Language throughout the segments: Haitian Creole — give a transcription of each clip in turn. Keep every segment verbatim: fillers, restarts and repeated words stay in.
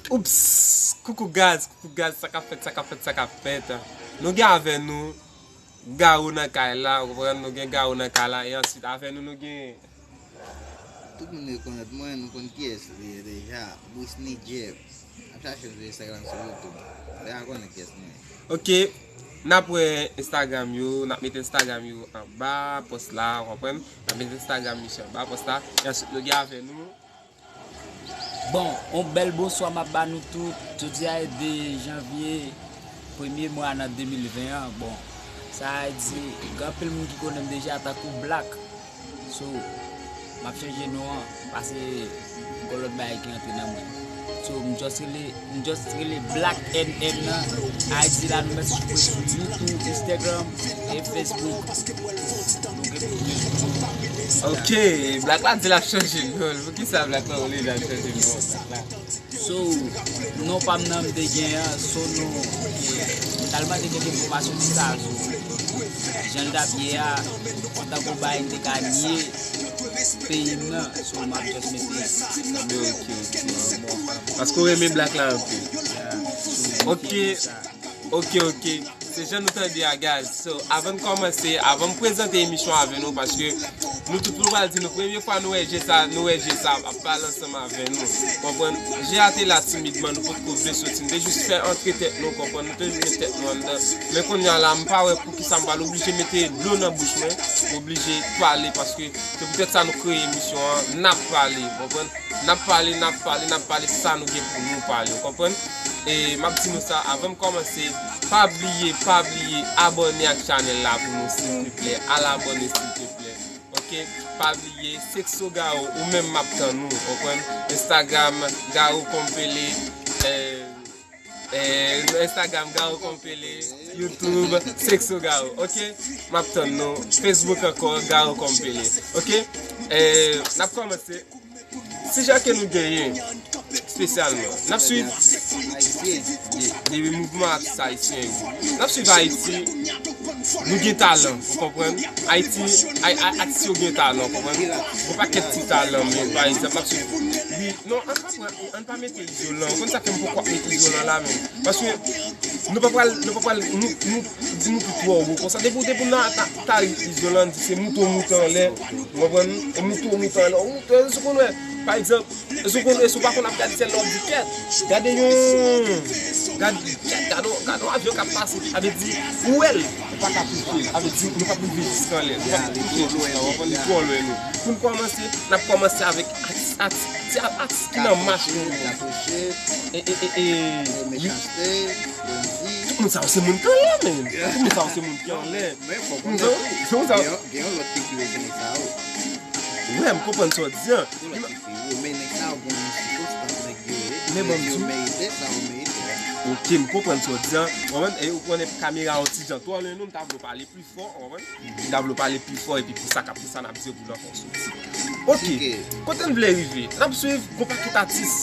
Oups! Koukou guys, koukou guys, sa k ap fèt, sa k ap fèt, sa k ap fèt. Nou gen avè nou Garo nan kay la, ou konprann, nou gen Garo nan kay la, e answit avè nou, nou gen. Tout moun rekonèt mwen, nou konn kiyès li ye deja, Brisny Jeff. N ap chache m sou Instagram, sou YouTube. Deja konnen kiyès mwen ye. Ok, n ap wè Instagram yo, n ap mete Instagram yo anba pòs la, ou konprann? N ap mete Instagram misye anba pòs la, e answit nou gen avè nou. Bon, yon bèl bonswa m ap ba nou tout. Jodi a e de janvye, premye mwa nan de mil ven an. Bon, sa a di, gen anpil moun ki konnen m deja tankou Black. So, m ap chanje non an, paske gon lòt bagay ki antre nan mwen. So, m just rele, m just rele Black N N nan. Ayiti la, nou mèt swiv mwen sou YouTube, Instagram e Facebook. Ok, Black la di l ap chanje non l. Poukisa Black la ou li l ap chanje non Black la? So, non pa m nan m te gen an, so non, ok. M t al mande kèk enfòmasyon sou sa, so, jan l t ap ye a, se tankou bagay m te ka nye peyi m nan, so m ap just mete. Ok, ok, ok. Paske w renmen Black la anpil. Ok, ok, ok. Se jan nou tande a, guys. So, avan n kòmanse, avan m prezante emisyon avè nou, paske nou tout nou pral di nou premye fwa nou wè je sa, nou wè je sa ap pale ansanm avè nou. Konprann? Je a te la timidman, nou potko vle soti, nou te jis fè antre tèt nou, konprann? Nou te jis met tèt nou anndan. Men kounye a la, m pa wè poukisa m pral oblije mete dlo nan bouch mwen, m oblije pale, paske se poutèt sa nou kreye emisyon an, N ap pale, konprann? N ap pale, n ap pale, n ap pale sa nou gen pou nou pale, w konprann? E m ap di nou sa, avan m kòmanse, pa bliye, pa bliye abòne ak chanèl la pou nou, silteplè. Al abòne, silteplè. Ok? Pa bliye, Sexo Garo, ou menm m ap tann ou, w konprann? Instagram, Garo Kompele, eh, eh, Instagram, Garo Kompele, YouTube, Sexo Garo, ok? M ap tann nou. Facebook ankò, Garo Kompele, ok? Eh, n ap kòmanse. Sijè ke nou genyen espesyalman, n ap swiv de, de mouvman atis ayisyen yo. N ap swiv Ayiti, nou gen talan, ou konprann? Ayiti, ay, ay, atis yo gen talan, ou konprann? Yon pakèt ti talan, men, pa egzanp, n ap swiv. Wi, non, an pa pran, an pa mete izolan, ou konn sa fè m poko ap mete izolan la, men. Paske nou pa pral, nou pa pral, nou, nou, di nou tou twò wo konsa. Depi, depi w nan ta, ta izolan, di se moute w moute anlè, ou konprann? Ou moute w moute anlè, ou moute, èske w konn wè, pa egzanp, èske w konn, èske w pa konn ap gade syèl la, w ap di, kèt, gade yon, gade, kèt, gade yon, gade yon avyon k ap pase, sa vle di, ou wè l, ou pa ka touche l, sa vle di, nou p ap rive jiska anlè, nou p ap touche l jiska, w konprann, li twò lwen nou. Pou n kòmanse, n ap kòmanse avèk atis, atis, ti a-, atis ki nan mach nou. E, e, e, e, wi. Tout moun sa yo se moun ki anlè, men. Tout moun sa yo se moun ki anlè. Men fòk ou konnen tou, gen yon lòt kilti yo gen nèg sa yo. Wi, m konprann sa w di an. Gen lòt kilti yo, men nèg sa yo gen yon sikonstans nèg yo ye. Men ban m di w. Nèg yo merite sa yo merite. Ok, m konprann sa w di an. Ou konprann, e, ou konnen kamera yon ti jan twò lwen nou, m ta vle w pale pli fò, ou konprann? M ta vle w pale pi fò epi pou sa k ap fè sa n ap di yo pou l ankò soti. Ok, kote n vle rive? N ap swiv gon pakèt atis.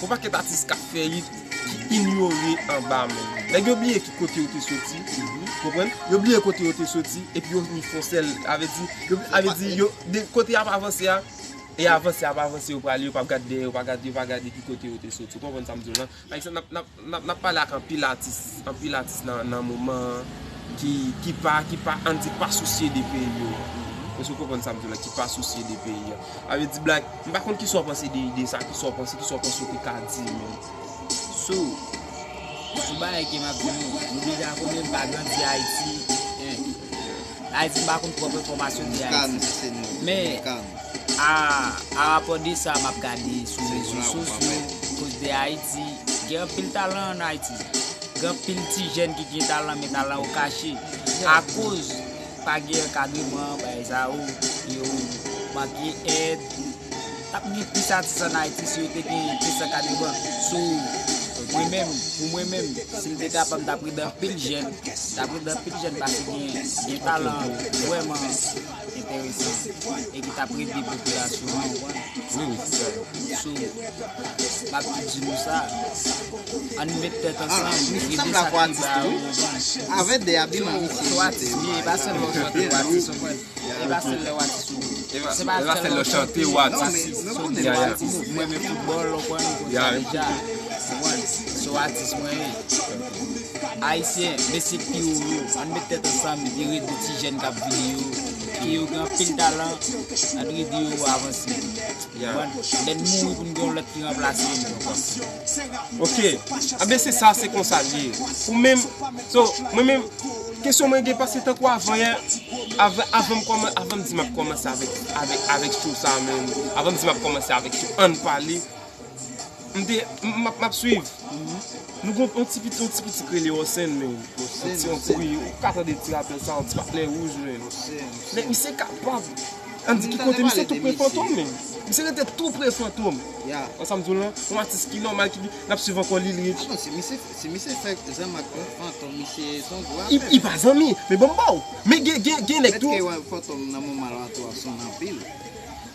Gon pakèt atis k ap fè hit ki inyore anba men. Nèg yo bliye ki kote yo te soti. Konprann? Yo bliye kote yo te soti epi yo vin fè yon sèl, sa vle di, yo, sa vle di, yo, de, kote y ap avanse a, e avanse ap avanse, yo prale, yo p ap gade dèyè, yo pa gade, yo pa gade ki kote yo te soti. Ou konprann sa m di w lan? Pa egzanp, n ap, n ap, n ap, n ap pale ak anpil atis, anpil atis nan, nan moman an ki, ki pa, ki pa, ann di, pa sousye de peyi yo. Èske w konprann sa m di w la, ki pa sousye de peyi an? Sa vle di, Black, m pa konn kisa w panse de ide sa, kisa w panse, kisa w panse w te ka di, men. Sou, sou bagay ke m ap di nou, nou deja konnen m pa grandi Ayiti, en. Ayiti, m pa konn twòp enfòmasyon de Ayiti. Men, a, a rapò de sa, m ap gade sou rezo sosyo, koz de Ayiti, gen anpil talan ann Ayiti. Gen anpil ti jèn ki gen talan, men talan yo kache. Akoz pa gen ankadreman, bagay sa yo, yo manke èd. T ap gen plis atis ann Ayiti si yo te gen plis ankadreman. So, mwen menm, pou mwen menm, si m te kapab, m t ap redi anpil jèn, m t ap redi anpil jèn paske gen, gen talan vrèman enteresan e ki t ap redi popilasyon an, ou konprann? Wi, wi, se sa. So, m ap tou di nou sa, ann met tèt ansanm, redi sa ki ba yo, ou konprann? Avèk de abiman misye. Se yon atis li ye, e pa sèl lè w chante w atis, ou konprann? E pa sèl lè w atis ou. E pa, se pa sèl lè w chante w atis. Son gwo atis, m renmen foutbòl, ou konn, ou konn sa deja. Konprann? Se yon atis mwen ye. Ayisyen, mesye k pi wo yo, ann met tèt ansanm, epi rete de ti jèn k ap vini yo, ke yo gen anpil talan, ann rete yo avanse. Konprann? Lè n mouri pou n gen yon lòt ki ranplase n. Ok. Anben, se sa, se konsa l ye. Ou menm, so, mwen menm, kesyon mwen gen pase tankou avan yè, avan, avan m kòman-, avan m di m ap kòmanse avèk, avèk, avèk show sa a menm, avan m di m ap kòmanse avèk show Ann Pale, m te, m ap, m ap swiv. Nou gon yon ti piti, yon ti piti k rele Osen, men. Yon ti, yon ti, wi, ou ka tande ti rapè sa, yon ti patnè wouj, men. Nèg, misye kapab. Ann di ki kote, misye tou pre Fantom, men. Misye rete tou pre Fantom. Wè sa m di w lan? Yon atis ki nòmal, ki, n ap swiv ankò Lil Rich. Ah non, si misye, si misye fè zanmi ak Fantom, misye se yon gwo afè. Li pa zanmi, men ban m ba w. Men gen, gen, gen nèg tou. Mèt ke wè Fantom nan moman la tou ap sonn anpil.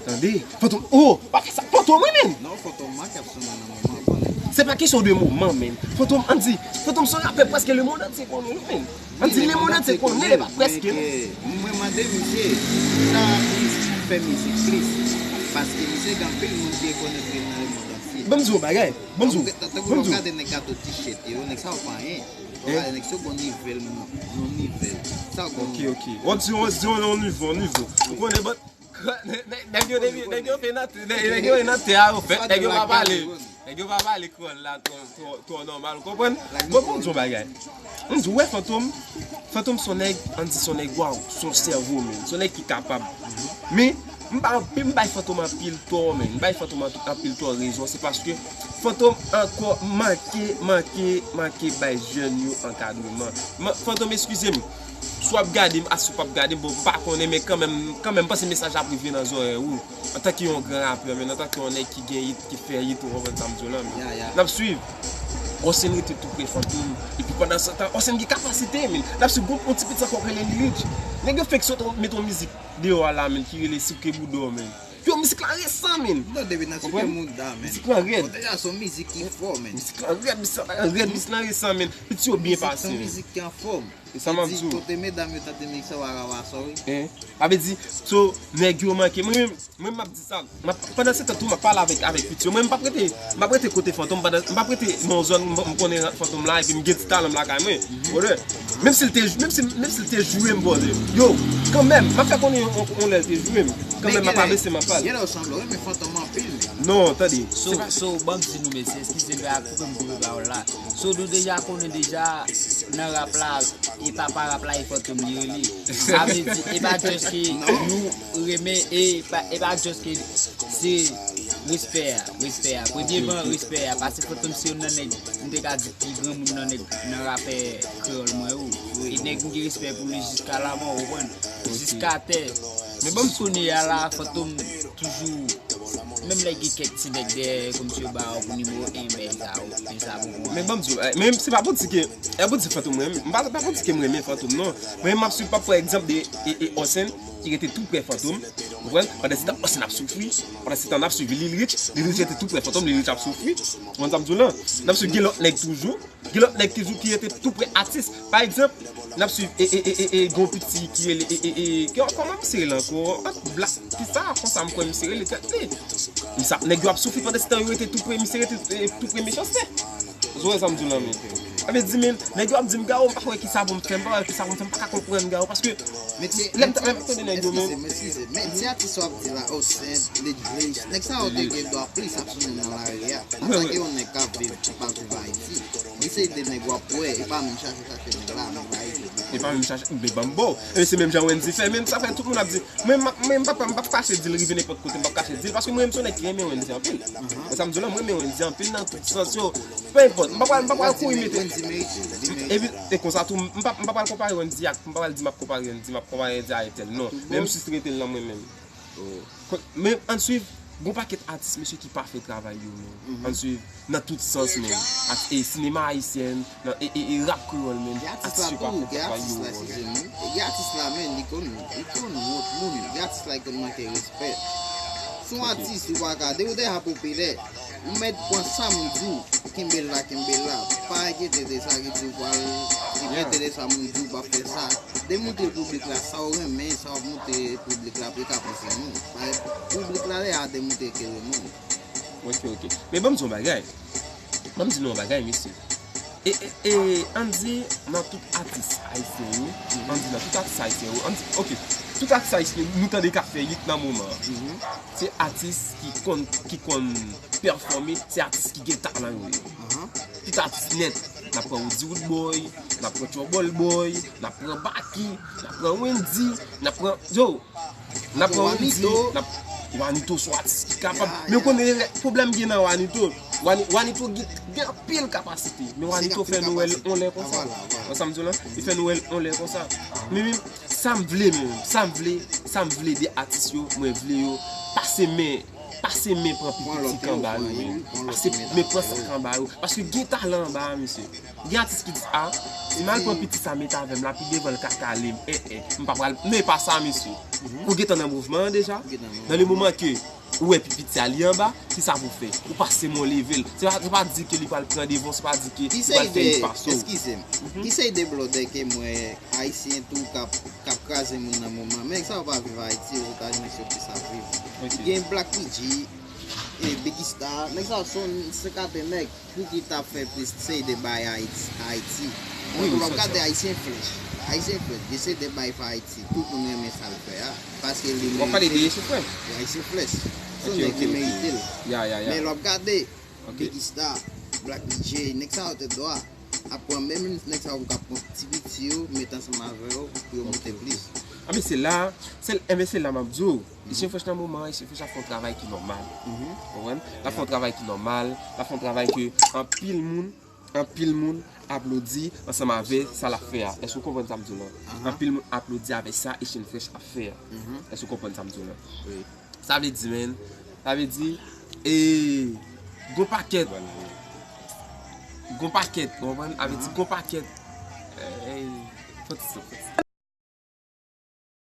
Tande, Fantom, oh, pa fè sa, Fantom, wi, men. Non, Fantom, ma k ap sonn nan moman, konnen. Se pa kesyon de moman, men. Fantom, ann di, Fantom se yon rapè prèske lemonn antye konnen, wi, men. Ann di lemonn antye konnen, li pa prèske. Mwen mande misye, sa plis fè mizik plis. Paske misye gen anpil moun ki rekonèt li nan lemonn antye. Ban m di w yon bagay, ban m di w. Tankou lè w gade nèg gato T-shirt yo, nèg sa yo pa anyen. Lè w gade nèg sa yo gon nivel, yon nivel. Sa yo gon. Ok, ok. W ap di, w ap di yon nivo, yon nivo. Ou konnen, but Nèg, nèg, nèg yo depi, nèg yo fè nan, nèg, nèg yo nan tè a, yo fèt, nèg yo pa pale. Nèg yo pa pale kreyòl la twò, twò, twò nòmal, ou konprann? Bon, bon, di yon bagay. M di, w wè Fantom, Fantom se yon nèg, ann di se yon nèg, waw, se yon sèvo, men. Se yon nèg ki kapab. Men, m pa, m bay Fantom anpil tò, men. M bay Fantom anpil tò rezon, se paske Fantom ankò manke, manke, manke bay jèn yo ankadreman. Fantom, eskize m. Si w ap gade m, a si w p ap gade m, bon, m pa konnen, men kanmenm, kanmenm, m panse mesaj la ap rive nan zòrèy ou. Antanke yon gran rapè, men antanke yon nèg ki gen hit, ki fè hit, ou konprann sa m di w lan, men. N ap swiv. Osen rete tou pre Fantom. Epi pandan se tan, Osen gen kapasite, men. N ap swiv, gon yon ti piti ankò k rele Lil Rich. Nèg yo fenk sot met yon mizik deyò a la, men, ki rele Souke Bouda w, men. Yo, mizik la resan, men. Non, depi nan Souke Bouda, men. Mizik lan rèd. Bon, deja, se yon mizik ki fò, men. Mizik lan rèd, mizik lan rèd, mizik lan resan, men. Piti yo byen pase, men. Se yon mizik ki anfòm. E sa m ap di w. Kote medam yo tande mizik sa yo, a rawa sa, wi. Hein? Sa vle di, so, nèg yo manke. Mwen menm, mwen m ap di sa. M ap, pandan se tan tou, m ap pale avèk, avèk Fiti yo. Mwen, m p ap rete, m p ap rete kote Fantom, pandan, m p ap rete nan yon zòn, m, m konnen Fantom la, epi m gen ti talan m lakay mwen. Brother, menm si l te, menm si, menm si l te joure m, brother. Yo, kanmenm, m ap fè konnen yon, yon, yon lè l te joure m. Kanmenm, m ap abese, m ap pale. Genlè w sanble w renmen Fantom anpil, men. Non, tande. So, so, ban m di nou, mesye, eskize m, koupe m, koupe pawòl la. So, nou deja konnen deja, nan rap la, e papa rap la, e Fantom li rele. Sa vle di, e pa just ke nou renmen, e pa, e pa just ke se respè a, respè a. Premyeman, respè a, paske Fantom se youn nan nèg, m te ka di, pi granmoun nan nèg, nan rapè kreyòl mwen yo. E nèg m gen respè pou li jiska lamò, ou konprann? Jiska tè. Men ban m kounye a la, Fantom toujou, menm lè gen kèk ti nèg dèyè, kòmsi yo ba yo pou nimewo en, men sa, men sa pou mwen. Men ban m di w, men se pa pou di ke, e pou di Fantom mwen, m pa, pa pou di ke m renmen Fantom, non. Mwen, m ap swiv, m ap pran egzanp de, e, e, Osen, ki rete tou pre Fantom, ou konprann? Pandan se tan, Osen ap soufri, pandan se tan, n ap swiv Lil Rich, Lil Rich rete tou pre Fantom, Lil Rich ap soufri, ou konprann sa m di w lan? N ap swiv gen lòt nèg toujou, Gen lòt nèg toujou ki rete tou pre atis. Pa egzanp, n ap swiv, e, e, e, e, e, gon piti ki rele, e, e, e, ki, kòman misye rele ankò? Ant Black, ki sa, konsa m kwè misye rele tèt li. Misye ap, nèg yo ap soufri pandan se tan yo rete tou pre, misye rete, e, tou pre Mechanste. Ou wè sa m di w lan, men. Sa vle di, men, nèg yo ap di m, Garo, m pa wè ki sa pou m fè, m pa wè ki sa pou m fè, m pa ka konprann, Garo, paske lè m t ap tande nèg yo, men. Eskize m, eskize m, men ti atis w ap di la, Osen, Lil Rich, nèg sa yo te gen dwa plis ap sou moun nan lari a. Antanke yon nèg k ap viv, ki pa viv Ayiti. Li se de nèg w ap wè, e pa menm chache, chache nèg la, nèg la ede. E pa menm chache, men ban m ba w. E se menm jan Wendy fè, men sa fè tout moun ap di, mwen, m ap, mwen, m p ap, m p ap kache di l, rive nenpòt kote, m p ap kache di l, paske mwen menm se yon nèg ki renmen Wendy anpil. Mwen sa m di w lan, mwen renmen Wendy anpil nan tout sans yo. Peu importe, m pa pral, m pa pral kouri mete. Epi, e konsa tou, m pa, m pa pral konpare Wendy ak, m pa pral di m ap konpare Wendy, m ap konpare Wendy a entèl, non. Menm si se rete l nan mwen menm. Ko-, men ann swiv, gon pakèt atis, mesye, ki pa fè travay yo, men. Ann swiv, nan tout sans, men. Ak, e, sinema ayisyen, nan, e, e, e, rap kreyòl, men. Atis yo pa fè travay yo, men. Gen atis la, men, li konn, li konn wont moun. Gen atis la, li konn manke respè. Se yon atis, ou pa ka, depi w deja popilè, ou mèt pran sa moun di w, kenbe la, kenbe la. Pa enkyete de sa ki di w pral, enkyete de sa moun di w p ap fè sa. Demontre piblik la sa w renmen, sa w ap montre piblik la pou l ka panse nou. Paske piblik la deja demontre ke renmen w. Ok, ok. Men ban m di yon bagay. Ann di nou yon bagay, mesye. E, e, e, ann di nan tout atis ayisyen yo, ann di nan tout atis ayisyen yo, ann di, ok, tout atis ayisyen nou tande k ap fè hit nan moman an. Se atis ki konn, ki konn pèfòme, se atis ki gen talan yo ye. Tout atis nèt. N ap pran Roody Roodboy, n ap pran Trouble Boy, n ap pran Baky, n ap pran Wendyy, n ap pran, yo, n ap pran Wendyy, n ap Wanito se yon atis ki kapab. Men ou konnen pwoblèm gen nan Wanito. Wani- Wanito gen, gen anpil kapasite. Men Wanito fè nou wè l on lè konsa. Wè sa m di w la? Li fè nou wè l on lè konsa. Men, men, sa m vle menm, sa m vle, sa m vle de atis yo, mwen vle yo pase men, pase men pran pi piti k anba yo menm. Pase men pran sa k anba yo. Paske gen talan anba a, mesye. Gen atis ki di, a, si m al pran piti sa met avè m la, pi devan l ka kale m. Eh, eh, m pa pral, men e pa sa, mesye. Ou gentan nan mouvman an deja. Nan le moman ke ou wè pi piti a li anba, ki sa pou fè? Ou pase m on level. Se pa, se pa di ke li pral pran devan, se pa di ke li pral fè yon fason. Eskize m. Ki seri de blòdè ke m wè ayisyen tou k ap, k ap kraze moun nan moman? Men nèg sa yo pa viv Ayiti, Ozetazini se yo plis ap viv. Gen Black P J, e, Biggie Star, nèg sa yo se yon, se kate nèg. Pou ki t ap fè plis seri de bay Ayiti, Ayiti. Wi, wi, w ap gade Ayisyen Fresh. Ayisyen Fresh, gen seri de bay fè Ayiti. Tout moun renmen sa l fè a. Paske li merite. W ap pale de Ayisyen Fresh? Ayisyen Fresh. Se yon nèg ki merite l. Ya, ya, ya. Men l ap gade Biggie Star, Black D J, nèg sa yo te dwa ap pran menm nèg sa yo k ap pran ti piti yo, met ansanm avè yo pou yo monte plis. A, men se la, se, enben se la m ap di w. Ayisyen Fresh nan moman an, Ayisyen Fresh ap fè yon travay ki nòmal. Ou konprann? L ap fè yon travay ki nòmal, l ap fè yon travay ke anpil moun, anpil moun aplodi ansanm avè sa l ap fè a. Èske w konprann sa m di w la? Anpil moun aplodi avè sa Ayisyen Fresh ap fè a. Èske w konprann sa m di w la? Sa vle di, men, sa vle di, e, gon pakèt, gon pakèt, ou konprann? Sa vle di, gon pakèt, e, fò ti souf.